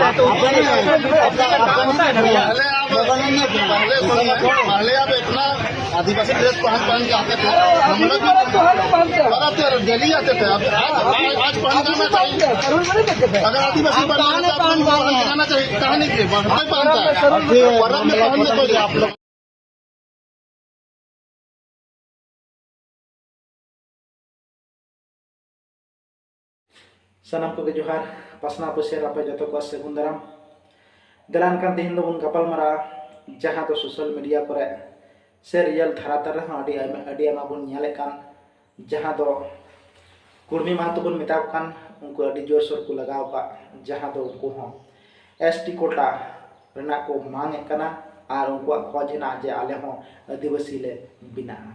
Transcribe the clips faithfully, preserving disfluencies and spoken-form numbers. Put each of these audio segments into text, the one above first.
पहले आप, पहले सुनिए, पहले आप इतना आदिवासी ड्रेस पहन, पहन के आते थे, हम लोग भी पहनते हैं। पहनते थे, डेली आते थे। अब आज, आज, आज पहन जाना चाहिए। अगर आदिवासी पहन जाना चाहिए, पहन जाना चाहिए, कहा नहीं कि पहनते, पहनता है। पर्व में पहनने को आप लोग। ᱥᱟᱱᱟᱢ ᱠᱚᱜᱮ ᱡᱚᱦᱟᱨ, ᱯᱟᱥᱱᱟᱣ ᱯᱟᱹᱥᱤᱭᱟᱹ ᱟᱯᱮ ᱡᱚᱛᱚ ᱠᱚᱣᱟᱜ ᱥᱟᱹᱜᱩᱱ ᱫᱟᱨᱟᱢ᱾ ᱫᱮᱞᱟ ᱮᱱᱠᱷᱟᱱ ᱛᱮᱦᱮᱧ ᱫᱚᱵᱚᱱ ᱜᱟᱯᱟᱞ ᱢᱟᱨᱟᱜᱼᱟ, ᱡᱟᱦᱟᱸ ᱫᱚ ᱥᱳᱥᱟᱞ ᱢᱤᱰᱤᱭᱟ ᱠᱚᱨᱮ ᱥᱮ ᱨᱤᱭᱮᱞ ᱫᱷᱟᱨᱟᱛᱟᱞ ᱨᱮᱦᱚᱸ ᱟᱹᱰᱤ ᱟᱭᱢᱟ, ᱟᱹᱰᱤ ᱟᱭᱢᱟ ᱵᱚᱱ ᱧᱮᱞᱮᱫ ᱠᱟᱱ, ᱡᱟᱦᱟᱸ ᱫᱚ ᱠᱩᱲᱢᱤ ᱢᱟᱦᱟᱛᱚ ᱵᱚᱱ ᱢᱮᱛᱟ ᱠᱚ ᱠᱟᱱ, ᱩᱱᱠᱩ ᱟᱹᱰᱤ ᱡᱳᱨᱥᱳᱨ ᱠᱚ ᱞᱟᱜᱟᱣ ᱟᱠᱟᱫ, ᱡᱟᱦᱟᱸ ᱫᱚ ᱩᱱᱠᱩ ᱦᱚᱸ ᱮᱥ ᱴᱤ ᱠᱳᱴᱟ ᱨᱮᱱᱟᱜ ᱠᱚ ᱢᱟᱝ ᱮᱫ ᱠᱟᱱᱟ ᱟᱨ ᱩᱱᱠᱩᱣᱟᱜ ᱠᱷᱚᱡᱽ ᱦᱮᱱᱟᱜᱼᱟ ᱡᱮ ᱟᱞᱮ ᱦᱚᱸ ᱟᱹᱫᱤᱵᱟᱹᱥᱤ ᱞᱮ ᱵᱮᱱᱟᱜᱼᱟ᱾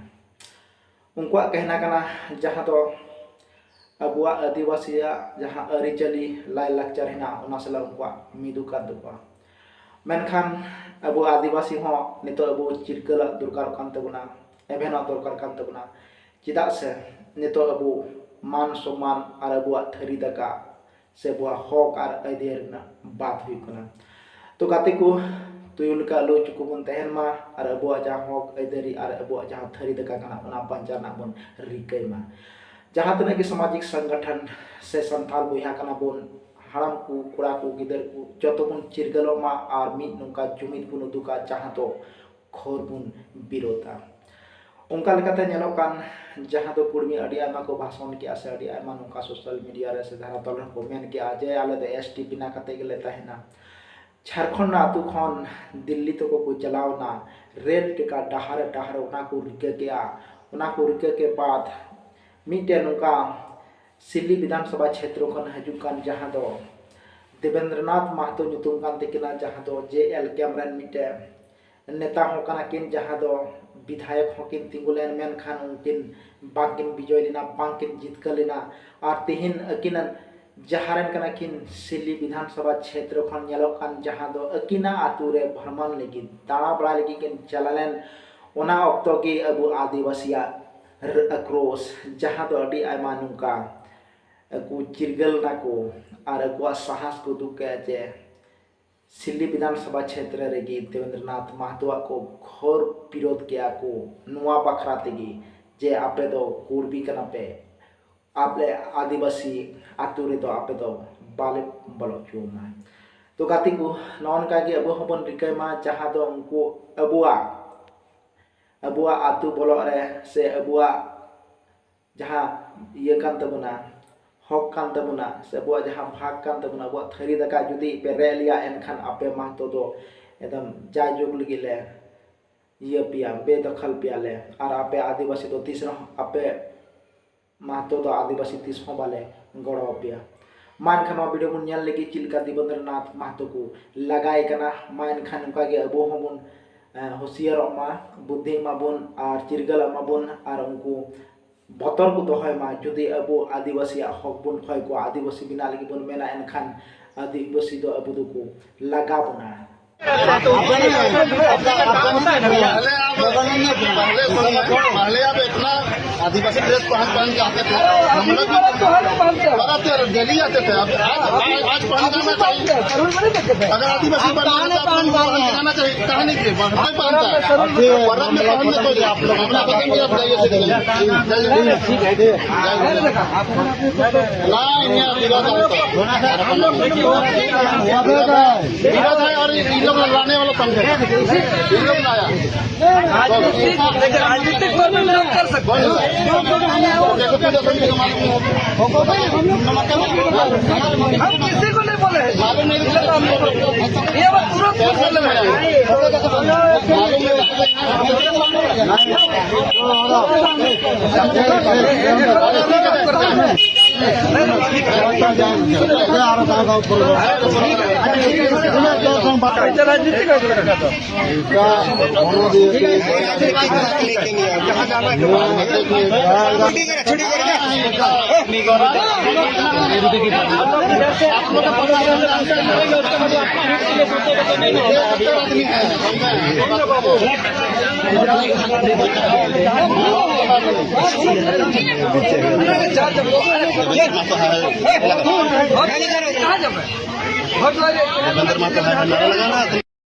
ᱩᱱᱠᱩᱣᱟᱜ ᱠᱟᱦᱱᱟ ᱠᱟᱱᱟ, ᱡᱟᱦᱟᱸ ᱫᱚ ᱟᱵᱚᱣᱟᱜ ᱟᱹᱫᱤᱵᱟᱹᱥᱤᱭᱟᱜ ᱡᱟᱦᱟᱸ ᱟᱹᱨᱤᱪᱟᱹᱞᱤ, ᱞᱟᱭᱼᱞᱟᱠᱪᱟᱨ ᱦᱮᱱᱟᱜᱼᱟ, ᱚᱱᱟ ᱥᱟᱞᱟᱜ ᱩᱱᱠᱩᱣᱟᱜ ᱢᱤᱫᱚᱜ ᱠᱟᱱ ᱛᱟᱠᱚᱣᱟ᱾ ᱢᱮᱱᱠᱷᱟᱱ ᱟᱵᱚ ᱟᱹᱫᱤᱵᱟᱹᱥᱤ ᱦᱚᱸ ᱱᱤᱛᱚᱜ ᱟᱵᱚ ᱪᱤᱨᱜᱟᱹᱞᱟᱜ ᱫᱚᱨᱠᱟᱨᱚᱜ ᱠᱟᱱ ᱛᱟᱵᱚᱱᱟ, ᱮᱵᱷᱮᱱᱚᱜ ᱫᱚᱨᱠᱟᱨ ᱠᱟᱱ ᱛᱟᱵᱚᱱᱟ᱾ ᱪᱮᱫᱟᱜ ᱥᱮ ᱱᱤᱛᱚᱜ ᱟᱵᱚ ᱢᱟᱱ ᱥᱚᱢᱢᱟᱱ ᱟᱨ ᱟᱵᱚᱣᱟᱜ ᱛᱷᱟᱹᱨᱤ ᱫᱟᱠᱟ ᱥᱮ ᱟᱵᱚᱣᱟᱜ ᱦᱚᱠ ᱟᱨ ᱟᱹᱭᱫᱟᱹᱨᱤ ᱨᱮᱱᱟᱜ ᱵᱟᱫ ᱦᱩᱭᱩᱜ ᱠᱟᱱᱟ᱾ ᱛᱚ ᱜᱟᱛᱮ ᱠᱚ, ᱛᱩᱭᱩ ᱞᱮᱠᱟ ᱟᱞᱚ ᱪᱩᱠᱩ ᱵᱚᱱ ᱛᱟᱦᱮᱱ ᱢᱟ ᱟᱨ ᱟᱵᱚᱣᱟᱜ ᱡᱟᱦᱟᱸ ᱦᱚᱠ ᱟᱹᱭᱫᱟᱹᱨᱤ ᱟᱨ ᱟᱵᱚᱣᱟᱜ ᱡᱟᱦᱟᱸ ᱛᱷᱟᱹᱨᱤ ᱫᱟᱠᱟ ᱠᱟᱱᱟ, ᱚᱱᱟ ᱵᱟᱧᱪᱟᱣ ᱨᱮᱱᱟᱜ ᱵᱚᱱ ᱨᱤᱠᱟᱹᱭ ᱢᱟ᱾ ᱡᱟᱦᱟᱸ ᱛᱤᱱᱟᱹᱜ ᱜᱮ ᱥᱟᱢᱟᱡᱤᱠ ᱥᱚᱝᱜᱚᱴᱷᱚᱱ ᱥᱮ ᱥᱟᱱᱛᱟᱲ ᱵᱚᱭᱦᱟ ᱠᱟᱱᱟ ᱵᱚᱱ, ᱦᱟᱲᱟᱢ ᱠᱚ, ᱠᱚᱲᱟ ᱠᱚ, ᱜᱤᱫᱟᱹᱨ ᱠᱚ, ᱡᱚᱛᱚ ᱵᱚᱱ ᱪᱤᱨᱜᱟᱹᱞᱚᱜ ᱢᱟ ᱟᱨ ᱢᱤᱫ ᱱᱚᱝᱠᱟ ᱡᱩᱢᱤᱫ ᱵᱚᱱ ᱩᱫᱩᱜᱟ, ᱡᱟᱦᱟᱸ ᱫᱚ ᱠᱷᱚᱨ ᱵᱚᱱ ᱵᱤᱨᱳᱫᱷᱟ᱾ ᱚᱱᱠᱟ ᱞᱮᱠᱟᱛᱮ ᱧᱮᱞᱚᱜ ᱠᱟᱱ, ᱡᱟᱦᱟᱸ ᱫᱚ ᱠᱩᱲᱢᱤ ᱟᱹᱰᱤ ᱟᱭᱢᱟ ᱠᱚ ᱵᱷᱟᱥᱚᱱ ᱠᱮᱜᱼᱟ ᱥᱮ ᱟᱹᱰᱤ ᱟᱭᱢᱟ ᱱᱚᱝᱠᱟ ᱥᱳᱥᱟᱞ ᱢᱤᱰᱤᱭᱟ ᱨᱮ ᱥᱮ ᱫᱷᱟᱨᱟᱛᱟᱞ ᱨᱮᱦᱚᱸ ᱠᱚ ᱢᱮᱱ ᱠᱮᱜᱼᱟ ᱡᱮ ᱟᱞᱮ ᱫᱚ ᱮᱥ ᱴᱤ ᱵᱮᱱᱟᱣ ᱠᱟᱛᱮ ᱜᱮᱞᱮ ᱛᱟᱦᱮᱱᱟ᱾ ᱡᱷᱟᱲᱠᱷᱚᱸᱰ ᱨᱮᱱᱟᱜ ᱟᱹᱛᱩ ᱠᱷᱚᱱ ᱫᱤᱞᱞᱤ ᱛᱮᱠᱚ ᱠᱚ ᱪᱟᱞᱟᱣ ᱮᱱᱟ, ᱨᱮᱞ ᱴᱮᱠᱟ ᱰᱟᱦᱟᱨ ᱰᱟᱦᱟᱨ ᱚᱱᱟ ᱠᱚ ᱨᱤᱠᱟᱹ ᱠᱮᱜᱼᱟ᱾ ᱚᱱᱟ ᱠᱚ ᱨᱤᱠᱟᱹ ᱠᱮ ᱵᱟᱫ ᱢᱤᱫᱴᱮᱱ ᱱᱚᱝᱠᱟ ᱥᱤᱞᱤ ᱵᱤᱫᱷᱟᱱ ᱥᱚᱵᱷᱟ ᱪᱷᱮᱛᱨᱚ ᱠᱷᱚᱱ ᱦᱤᱡᱩᱜ ᱠᱟᱱ ᱡᱟᱦᱟᱸ ᱫᱚ ᱫᱮᱵᱮᱱᱫᱨᱚᱱᱟᱛᱷ ᱢᱟᱦᱟᱛᱚ ᱧᱩᱛᱩᱢ ᱠᱟᱱ ᱛᱟᱹᱠᱤᱱᱟ, ᱡᱟᱦᱟᱸ ᱫᱚ ᱡᱮ ᱮᱞ ᱠᱮᱢ ᱨᱮᱱ ᱢᱤᱫᱴᱮᱱ ᱱᱮᱛᱟ ᱦᱚᱸ ᱠᱟᱱᱟ ᱠᱤᱱ, ᱡᱟᱦᱟᱸ ᱫᱚ ᱵᱤᱫᱷᱟᱭᱚᱠ ᱦᱚᱸᱠᱤᱱ ᱛᱤᱸᱜᱩ ᱞᱮᱱ, ᱢᱮᱱᱠᱷᱟᱱ ᱩᱱᱠᱤᱱ ᱵᱟᱝᱠᱤᱱ ᱵᱤᱡᱚᱭ ᱞᱮᱱᱟ, ᱵᱟᱝᱠᱤᱱ ᱡᱤᱛᱠᱟᱹᱨ ᱞᱮᱱᱟ᱾ ᱟᱨ ᱛᱮᱦᱮᱧ ᱟᱹᱠᱤᱱᱟᱜ ᱡᱟᱦᱟᱸ ᱨᱮᱱ ᱠᱟᱱᱟ ᱠᱤᱱ ᱥᱤᱞᱤ ᱵᱤᱫᱷᱟᱱ ᱥᱚᱵᱷᱟ ᱪᱷᱮᱛᱨᱚ ᱠᱷᱚᱱ ᱧᱮᱞᱚᱜ ᱠᱟᱱ, ᱡᱟᱦᱟᱸ ᱫᱚ ᱟᱹᱠᱤᱱᱟᱜ ᱟᱹᱛᱩ ᱨᱮ ᱵᱷᱨᱚᱢᱚᱱ ᱞᱟᱹᱜᱤᱫ, ᱫᱟᱬᱟ ᱵᱟᱲᱟᱭ ᱞᱟᱹᱜᱤᱫ ᱠᱤᱱ ᱪᱟᱞᱟᱣ ᱞᱮᱱ, ᱚᱱᱟ ᱚᱠᱛᱚ ᱜᱮ ᱟᱵᱚ ᱟᱹᱫᱤᱵᱟᱹᱥᱤᱭᱟᱜ ᱨ-, ᱟᱠᱨᱳᱥ, ᱡᱟᱦᱟᱸ ᱫᱚ ᱟᱹᱰᱤ ᱟᱭᱢᱟ ᱱᱚᱝᱠᱟ ᱟᱠᱚ ᱪᱤᱨᱜᱟᱹᱞ ᱱᱟᱠᱚ ᱟᱨ ᱟᱠᱚᱣᱟᱜ ᱥᱟᱦᱟᱥ ᱠᱚ ᱩᱫᱩᱜ ᱠᱮᱫᱼᱟ ᱡᱮ ᱥᱤᱞᱫᱤ ᱵᱤᱫᱷᱟᱱ ᱥᱚᱵᱷᱟ ᱪᱷᱮᱛᱨᱚ ᱨᱮᱜᱮ ᱫᱮᱵᱮᱱᱫᱨᱚᱱᱟᱛᱷ ᱢᱟᱦᱛᱚᱣᱟᱜ ᱠᱚ ᱜᱷᱳᱨ ᱵᱤᱨᱳᱫᱷ ᱠᱮᱫᱼᱟ ᱠᱚ ᱱᱚᱣᱟ ᱵᱟᱠᱷᱨᱟ ᱛᱮᱜᱮ ᱡᱮ ᱟᱯᱮ ᱫᱚ ᱠᱩᱲᱵᱤ ᱠᱟᱱᱟ ᱯᱮ, ᱟᱞᱮ ᱟᱹᱫᱤᱵᱟᱹᱥᱤ ᱟᱹᱛᱩ ᱨᱮᱫᱚ ᱟᱯᱮ ᱫᱚ ᱵᱟᱞᱮ ᱵᱚᱞᱚ ᱦᱚᱪᱚ ᱟᱢᱟ᱾ ᱛᱚ ᱜᱟᱛᱮ ᱠᱚ, ᱱᱚᱜᱼᱚ ᱱᱚᱝᱠᱟ ᱜᱮ ᱟᱵᱚ ᱦᱚᱸᱵᱚᱱ ᱨᱤᱠᱟᱹᱭ ᱢᱟ, ᱡᱟᱦᱟᱸ ᱫᱚ ᱩᱱᱠᱩ ᱟᱵᱚᱣᱟᱜ ᱟᱵᱚᱣᱟᱜ ᱟᱹᱛᱩ ᱵᱚᱞᱚᱜ ᱨᱮ ᱥᱮ ᱟᱵᱚᱣᱟᱜ ᱡᱟᱦᱟᱸ ᱤᱭᱟᱹ ᱠᱟᱱ ᱛᱟᱵᱚᱱᱟ, ᱦᱚᱠ ᱠᱟᱱ ᱛᱟᱵᱚᱱᱟ, ᱥᱮ ᱟᱵᱚᱣᱟᱜ ᱡᱟᱦᱟᱸ ᱵᱷᱟᱜᱽ ᱠᱟᱱ ᱛᱟᱵᱚᱱᱟ, ᱟᱵᱚᱣᱟᱜ ᱛᱷᱟᱹᱨᱤ ᱫᱟᱠᱟ ᱡᱩᱫᱤ ᱯᱮ ᱨᱮᱡ ᱞᱮᱭᱟ, ᱮᱱᱠᱷᱟᱱ ᱟᱯᱮ ᱢᱟᱦᱛᱚ ᱫᱚ ᱮᱠᱫᱚᱢ ᱡᱟᱭᱡᱩᱜᱽ ᱞᱟᱹᱜᱤᱫ ᱞᱮ ᱤᱭᱟᱹ ᱯᱮᱭᱟ, ᱵᱮᱫᱚᱠᱷᱚᱞ ᱯᱮᱭᱟᱞᱮ᱾ ᱟᱨ ᱟᱯᱮ ᱟᱹᱫᱤᱵᱟᱹᱥᱤ ᱫᱚ ᱛᱤᱥ ᱨᱮᱦᱚᱸ, ᱟᱯᱮ ᱢᱟᱦᱛᱚ ᱫᱚ ᱟᱹᱫᱤᱵᱟᱹᱥᱤ ᱛᱤᱥ ᱦᱚᱸ ᱵᱟᱞᱮ ᱜᱚᱲᱚ ᱟᱯᱮᱭᱟ᱾ ᱢᱟ ᱮᱱᱠᱷᱟᱱ ᱱᱚᱣᱟ ᱵᱷᱤᱰᱤᱭᱳ ᱵᱚᱱ ᱧᱮᱞ ᱞᱟᱹᱜᱤᱫ ᱪᱮᱫ ᱞᱮᱠᱟ ᱫᱮᱵᱮᱱᱫᱨᱚᱱᱟᱛᱷ ᱢᱟᱦᱛᱚ ᱠᱚ ᱞᱟᱜᱟᱭ ᱠᱟᱱᱟ᱾ ᱢᱟ ᱮᱱᱠᱷᱟᱱ ᱚᱱᱠᱟ ᱜᱮ ᱟᱵᱚ ᱦᱚᱸᱵᱚᱱ, ᱮ, ᱦᱩᱥᱤᱭᱟᱨᱚᱜ ᱢᱟ, ᱵᱩᱫᱽᱫᱷᱤ ᱢᱟᱵᱚᱱ ᱟᱨ ᱪᱤᱨᱜᱟᱹᱞ ᱢᱟᱵᱚᱱ ᱟᱨ ᱩᱱᱠᱩ ᱵᱚᱛᱚᱨ ᱠᱚ ᱫᱚᱦᱚᱭ ᱢᱟ᱾ ᱡᱩᱫᱤ ᱟᱵᱚ ᱟᱹᱫᱤᱵᱟᱹᱥᱤᱭᱟᱜ ᱦᱚᱠ ᱵᱚᱱ ᱠᱷᱚᱭ ᱠᱚᱣᱟ, ᱟᱹᱫᱤᱵᱟᱹᱥᱤ ᱵᱮᱱᱟᱜ ᱞᱟᱹᱜᱤᱫ ᱵᱚᱱ ᱢᱮᱱᱟ, ᱮᱱᱠᱷᱟᱱ ᱟᱹᱫᱤᱵᱟᱹᱥᱤ ᱫᱚ ᱟᱵᱚ ᱫᱚᱠᱚ ᱞᱟᱜᱟ ᱵᱚᱱᱟ᱾ पहले आप, पहले सुनिए, पहले आप इतना आदिवासी ड्रेस पहन, पहन के आते थे, हम लोग भी पहनते थे, डेली आते थे। अब आज, आज, आज पहनना चाहिए। अगर आदिवासी पहनना चाहिए, पहनना चाहिए, कहा नहीं चाहिए, पहनना ही पहनता है। पर्व में पहनना चाहिए आप लोग, अपना पसंद की आप जाइए, सीख लीजिए। ना, इन्हें विरोध है। विरोध है और इन लोग लाने वाला समझे, इन लोग लाया। लेकिन राजनीतिक पर भी विरोध कर सकते हैं। हम किसी को नहीं बोले हैं। ये बात तुरंत बोले हैं। राजनीतिक अंदर मत है, नारा लगा रहा है।